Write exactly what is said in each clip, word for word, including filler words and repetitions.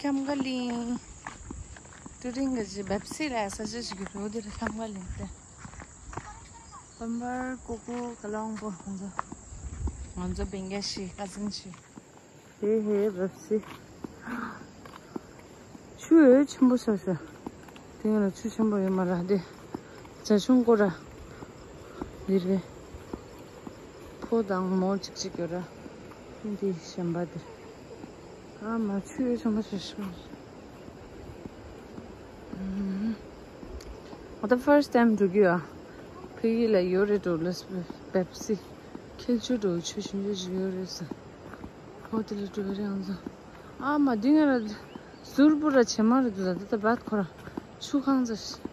ཁམས་ཀ་གླིང་། ཀྲུ་རིན་གྱི་བེབ་སི་ལ་ས་ཆ་ཞིག་ཡོད་དེ་རེད། ཁམས་ཀ་གླིང་དེ། བམ་བར་ཀོ་ཀོ་ག་ལོང་པོ་ང་ཚོ། ང་ཚོ་བེང་ག་ཤི་ཀ་ཟིན་ཤི། ཧེ་ཧེ་བེབ་སི། ཆུ་ཡོད་ཆེན་པོ་ཤ་ཤ། དེ་ང་ལ་ཆུ་ཆེན་པོ་ཡོད་མ་ར་དེ། བྱ་ཆུང་ཀོ་ར། འདི་རེད། ཕོ་དང་མོ་གཅིག་གཅིག་ཡོད་ར། འདི་གཞན་པ་འདིར། ཨ་མ་ཆུ་ཡོད་ཆེན་པོ་ཤ་ཤ། ཨ་ད་first time འགྲོ་གི་ཡ། ཕ་གི་ལ་ཡོད་རེད་འགྲོ་ལས་བེབ་སི། ཁྱེད་ཆུ་འགྲོ་ཆུ་ཞིམ་ཆུ་ཞིག་ཡོད་རེད་ས། ཧོ་དེ་ལ་འགྲོ་རེད་ང་ཚོ། ཨ་མ་འདི་ང་ལ་ཟུར་པོ་ར་བྱེ་མ་རེད་འདུག་ད་ད་བད་ཁོ་ར་ཆུ་ཁང་ཚ་ཤི།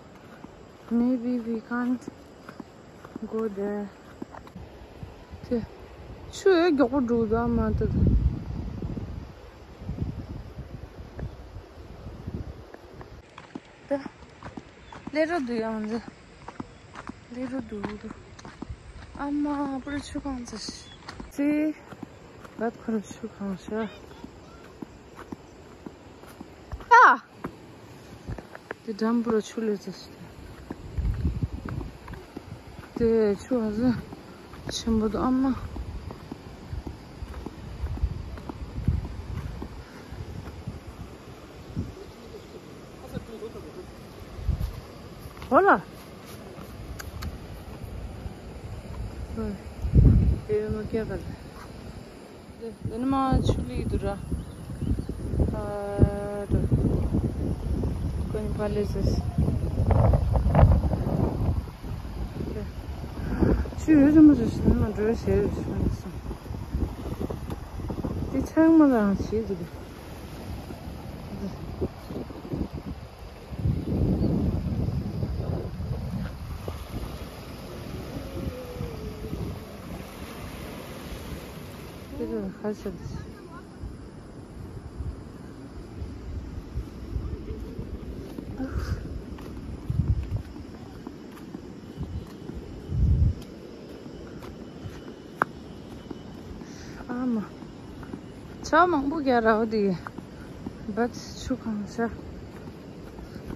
Maybe we can't go there. དེ་ཆུ་ཡོད་མགྱོགས་པོ་འགྲོ་འདུག་ཨ་མ་ད་ད། ད་ལས་རོ་འདུག་ཡང་འདི། ལས་རོ་འདུག་འདུག་ཨ་མ་པུ་ར་ཆུ་ཁང་ཚ་ཤི། ཙི། བད་ཁོ་ར་ཆུ་ཁང་ཤ། ཨ། དེ་འགྲམ་པུ་ར་ཆུ་ལས་ཚ་ཤི། དེ་ཆུ་ཨ་ཟི་ཆེན་པོ་འདུག་ཨ་མ། ཧོ་ལ། དེ་མ་སྐྱེ་ག་ལ། དེ་ནི་མ་ཆུ་ལི་དུ་ར། ཨ་ར། ཀོན་པ་ལེ་སེ་སི། ཆུ་ཡོད་ཙམ་མ་ཟེར་ཞིག་ནི་མ་འགྲོ་ཞེས་ཞུ་ནི་སོང་། དེ་ཆང་མ་ལའང་བྱེད་དུ་རེད། དེ་རུ་ཧ་ཤ་དེ། ཨ་མ། ཆ་མང་པོ་རྒྱ་ར་བ་དེ། བད་ཆུ་གང་ཤ།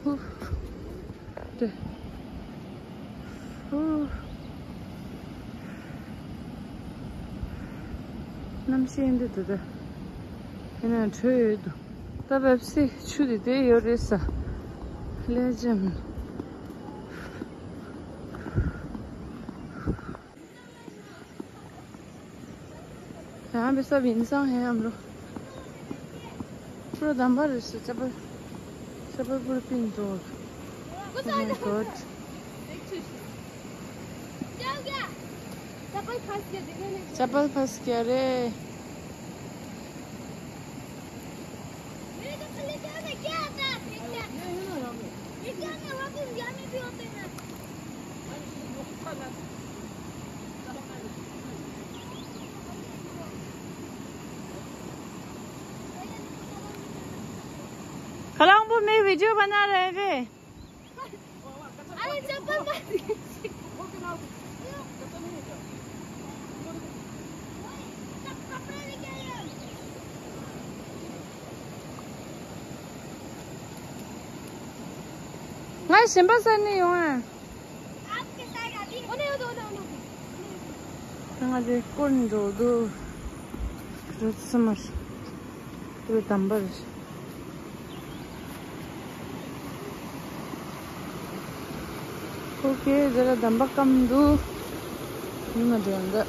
ཧུ། དེ། ཧུ། གནམ་གཤིས་འདི་འདུག་ད། དེ་ནས་དྲོད་ཡོད་འདུག་ད་བེབ་སི་ཆུ་དེ་དེ་ཡོད་རེད་ས། ལེ་ཇེན། यहाँ पे सब इंसान है हम लोग। पूरा दम्बर है, चप्पल, चप्पल पूरा पिन तो। Oh my God। क्या हो गया? चप्पल फंस गया, देखो नहीं। चप्पल फंस गया रे। मेरे चप्पल लेके आ ना, क्या आता है? ये क्या? ये क्या ना, वहाँ पे इंडिया में भी होते हैं ना। कलंगबो में वीडियो बना रहे थे। अरे चप्पल मत। कपड़े लेके आइए। ང་ཞིམ་པ་ཟ་ནི་ཡོང་ཨ། आपके साथ अभी। ओने, ओने, ओने, ओने। ང་ཚོ་སྐོར་འགྲོ་འདུག་རུ་སུ་མར། རུ་དམ་པར། ཁོ་ཁེ་ཟེར་དམ་པ་སྐམ་འདུག་ཉི་མ་དེ་འདི།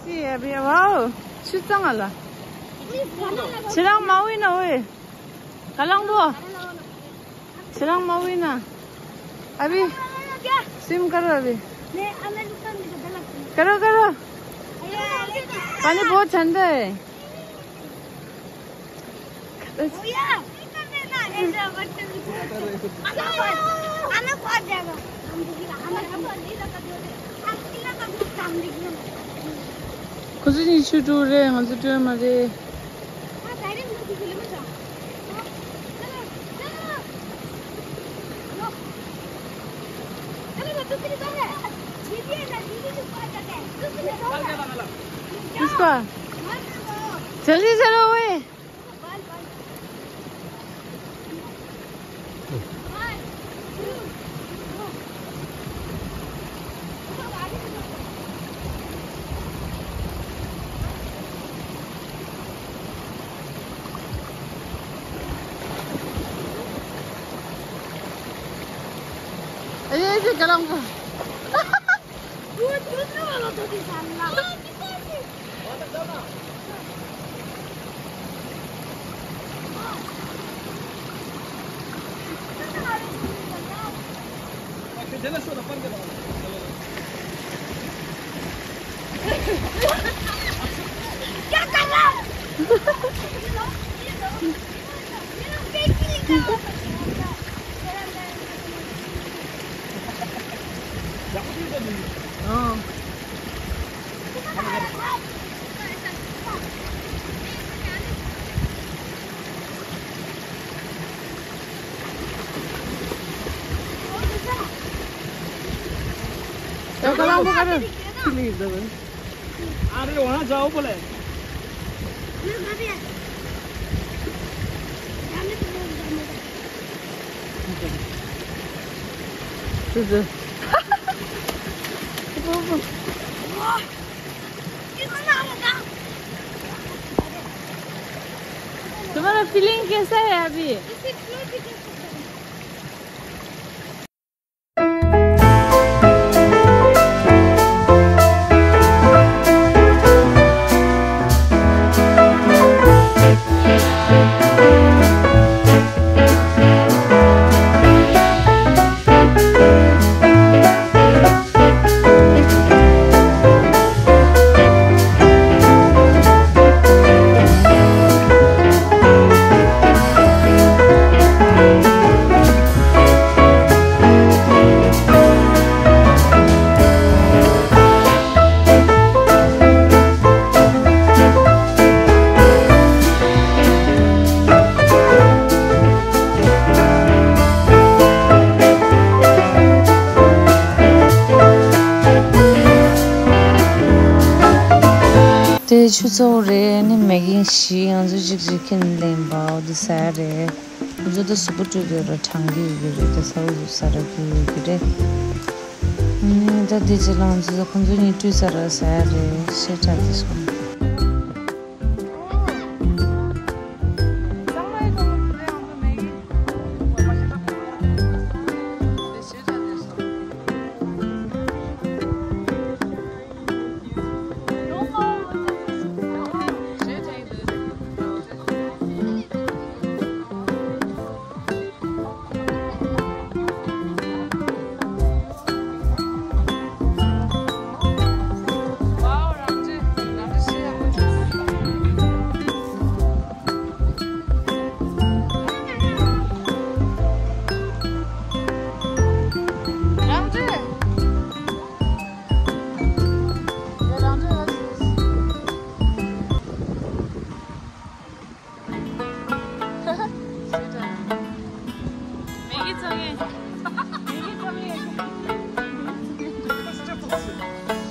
སི་ཡ་བི་ཡ་ཝའོ། ཆུ་གཙང་ང་ལ། ཁྱེད་རང་མ་འོས་ན་འོས། ག་ལང་པོ། ཁྱེད་རང་མ་འོས་ན། ཨ་བི། སིམ་ཀ་རོ་ཨ་བི། ཀ་རོ་ཀ་རོ། पानी बहुत ठंडा है। भैया। ཁོ་ཚོ་གཉིས་ཆུ་དཀྲོལ་རེད། ང་ཚོ་དཀྲོལ་མ་རེད། इसको जल्दी चलो ओए। अरे, ऐसे गरम को। वो दूसरा वाला तो दिखा ना। क्या कर रहा है? अरे वहाँ जाओ बोले। तुम्हारा फीलिंग कैसा है अभी? དེ་ཆུ་ཚོད་རེད། ནི་མེ་གི་ཤི་ང་ཚོ་གཅིག་གཅིག་ཁྱེར་ནས་ལེན་པའོ་དེ་ཟ་ཡ་རེད། ང་ཚོ་ད་སུ་པུ་སྤྲོད་དེ་ར་གྲང་གི་ཡོད་ཀྱི་རེད། ད་ས་འུ་ཟ་ར་གི་ཡོད་ཀྱི་རེད། ནི་ད་དེ་རྗེས་ལ་ང་ཚོ་ད་ཁོང་ཚོ་གཉིས་སྤྲོད་ས་ར་ཟ་ཡ་རེད། ཤེས་དྲག་དེ་སོང་།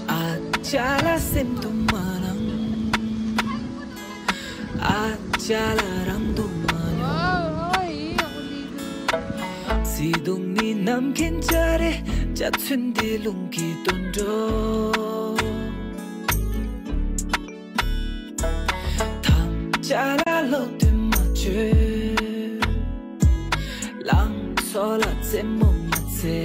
ཨ་ཅག་ལ་སེམས་སྡུག་མ་གནང་། ཨ་ཅག་ལ་རང་སྡུག་མ་གནང་། བརྩེ་དུང་ནི་ནམ་མཁའི་འཇའ་རིས་འཇའ་ཚོན་འདི་རླུང་གིས་བཏོན་འགྲོ། ཐམས་ཅད་ལ་ལོག་སྟེ་མ་བཅོས། ལང་ཚོ་ལ་རྩེད་མོ་མ་རྩེ།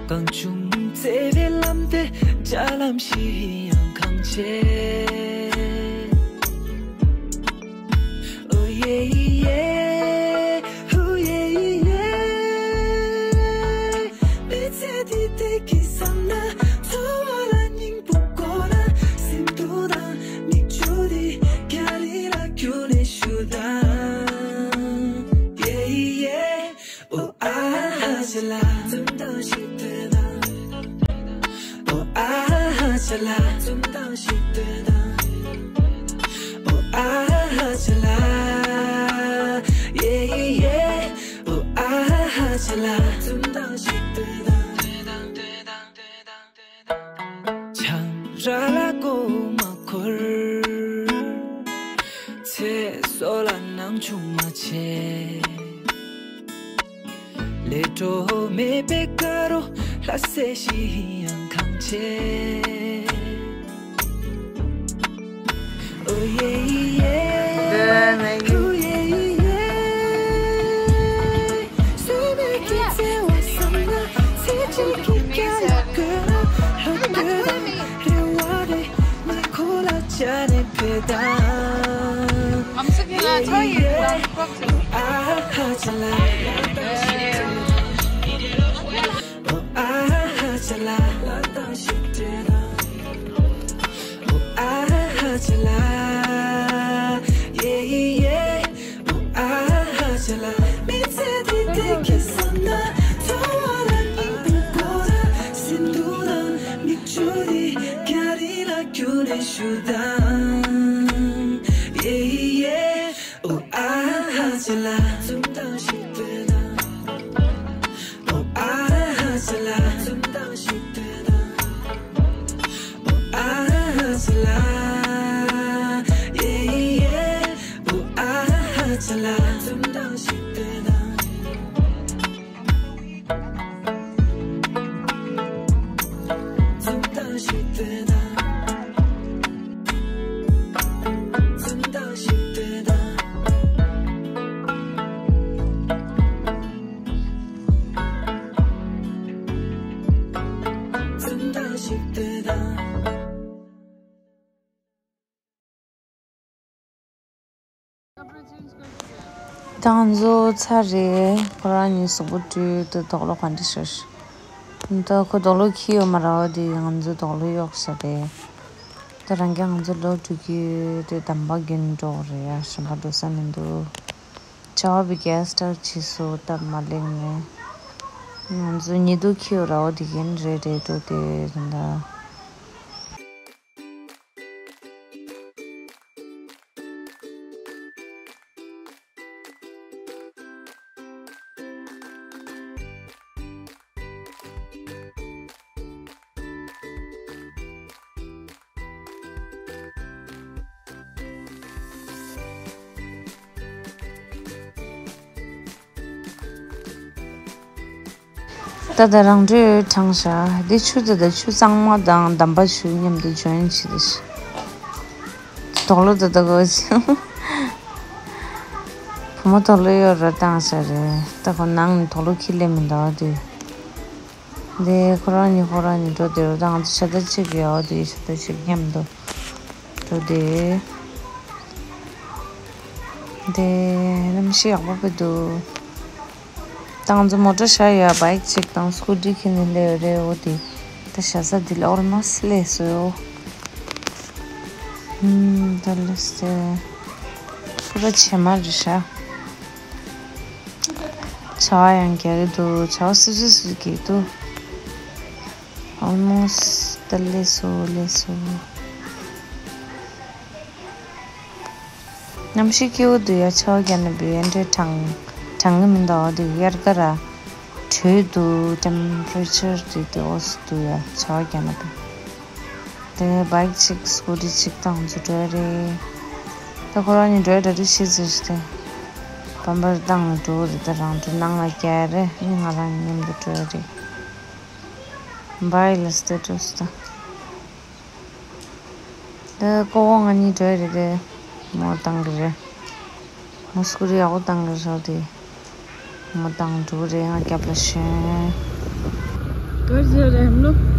གང་བྱུང་བརྩེ་བའི་ལམ་དེ་འཇའ་ལམ་ཞིག་ཡང་གང་བྱེད། ཨོ་ཡེ་ཡེ། ཧུ་ཡེ་ཡེ། མི་ཚེ་འདི་བདེ་སྐྱིད་བསམ་ན། འཚོ་བ་ལ་སྙིང་པོ་དགོས་ན། སེམས་སྡུག་དང་མིག་ཆུ་འདི་རྒྱ་རི་ལ་བསྐྱུར་ནས་ཞུ་དང་། ཡེ་ཡེ། ཨོ་ཨ་ཧ་ཅ་ལ། འཛུམ་མདངས་ཤིག་སྟོན་དང་། ཨོ་ཨ་ཧ་ཅ་ལ། འཛུམ་མདངས་ཤིག་སྟོན་དང་། ཨོ་ཨ་ཧ་ཅ་ལ། ཡེ་ཡེ། ཨོ་ཨ་ཧ་ཅ་ལ། འཛུམ་མདངས་ ཆང་རག་ལ་མགོ་མ་འཁོར། ཚེ་སྲོག་ལ་སྣང་ཆུང་མ་བྱེད། ལས་འཕྲོ་མེད་པའི་དཀར་རོ་ལྷ་སྲས་ཤི་ཡང་ཁང་ཆེ། Oh yeah, yeah. Oh yeah, yeah. I'm sitting at home. ད་ང་ཚོ་ཚར་རེད། ཁོ་རང་གཉིས་གཟུགས་པོ་བཀྲུས་ཏེ་དུག་ལོག་ག་འདྲ་ཤར། ད་ཁོ་དུག་ལོག་འཁྱེར་ཡོད་མ་རེད་པ། དེ་ང་ཚོ་དུག་ལོག་གཡོག་བཞག་རེད། ད་རང་རྐྱ་ང་ཚོ་ལོག་འགྲོ་གི་ཡོད། དེ་འདམ་བག་གིན་འགྲོ་རེད་ཡ། གཞན་པ་འགྲོ་ས་མི་འདུག་བྱ་བ་བི་གེ་སི་ཊར་ཕྱིས་སུ་སྟབས་མ་ལེགས་ནས། ང་ཚོ་ཉི་གདུགས་འཁྱེར་ཡོད་ར་བ། དེ་གིན་རེད་རེད་འགྲོ་དེ་རེད་ད། ད་ལྟ་རང་འགྲོས་དྲངས་བཞག་འདི་ཆུ་དེ་དང་ཆུ་གཙང་མ་དང་འདམ་བག་ཆུ་མཉམ་དུ་ཇོ་ཡིན་བྱེད་དེ་ཤི། དུག་ལོག་དེ་དག་གོ་ཅི། བུ་མོ་དུག་ལོག་གཡོག་ར་བཏང་བཞག་རེད། ད་ཁོ་ནང་ནས་དུག་ལོག་འཁྱེར་སླེབས་མི་འདུག་དེ། དེ་ཁོ་རང་གཉིས་ཁོ་རང་གཉིས་འགྲོ་དེ་རུ་ད་ང་ཚོ་ཤ་སྟག་གཅིག་ཡོད་དེ། ཤ་སྟག་གཅིག་མཉམ་དུ་འགྲོ་དེ། དེ་གནམ་གཤིས་ཡག་པོ་དཔེ་འདུག་ད་ང་ཚོ་མོ་ཊ་བཞག་ཡོད། བྷའིག་གཅིག་དང་སྐུ་ཊི་ཁྱེར་ནས་སླེབས་ཡོད་རེད། འོ་དེ་ད་བཞག་ས་དེ་ལ་ཨོལ་མོ་སི་ཊི་སླེབས་སོང་། ཧུམ། ད་སླེབས་སོང་། ཕུ་ར་བྱེ་མ་རེད་ཤག་བྱ་བ་ཡང་རྒྱག་གི་འདུག་བྱ་བ་སུ་སུ་སུ་རྒྱག་གི་འདུག་ཨོལ་མོ་སི་ཊི་ད་སླེབས་སོང་། སླེབས་སོང་། གནམ་གཤིས་སྐྱིད་པོ་འདུག་ཡ། ཆར་པ་རྒྱག་ན་བི་ཨེ་འདྲས་གྲང་གྲང་གི་མི་འདུག་འོ་དེ་དབྱར་ཁ་ར། དྲོད་འདུག་ཊེམ་པ་རེ་ཅར་དེ་དེ་འོ་སི་འདུག་ཡ། ཆར་པ་རྒྱག་ན་བི། དེ་བྷའིག་གཅིག་སྐུ་ཊི་གཅིག་དང་ཚོ་འགྲོ་ཡ་རེད། ད་ཁོ་རང་གཉིས་འགྲོ་ཡ་གྲ་སྒྲིག་བྱེད་ཟེར་ཞིག་དེ། བམ་པར་བཏང་ནས་འགྲོ་རེད། ད་རང་འགྲོ་ནང་ལ་བསྐྱལ་རེད། ཨེ་ང་རང་མཉམ་དུ་འགྲོ་ཡ་རེད། བྷའི་ལ་སི་ཊེ་ཊས་ད། ད་ཀོ་བོ་ང་གཉིས་འགྲོ་ཡ་རེད་དེ། མོ་བཏང་གི་རེད། མོ་སྐུ་ཊི་ཡག་པོ་བཏང་གི་རེད་དེ། མོ་བཏང་འགྲོ་གི་རེད། ང་རྒྱབ་ལ་ཞོན། གར་ཟེར་རེད་ལོ།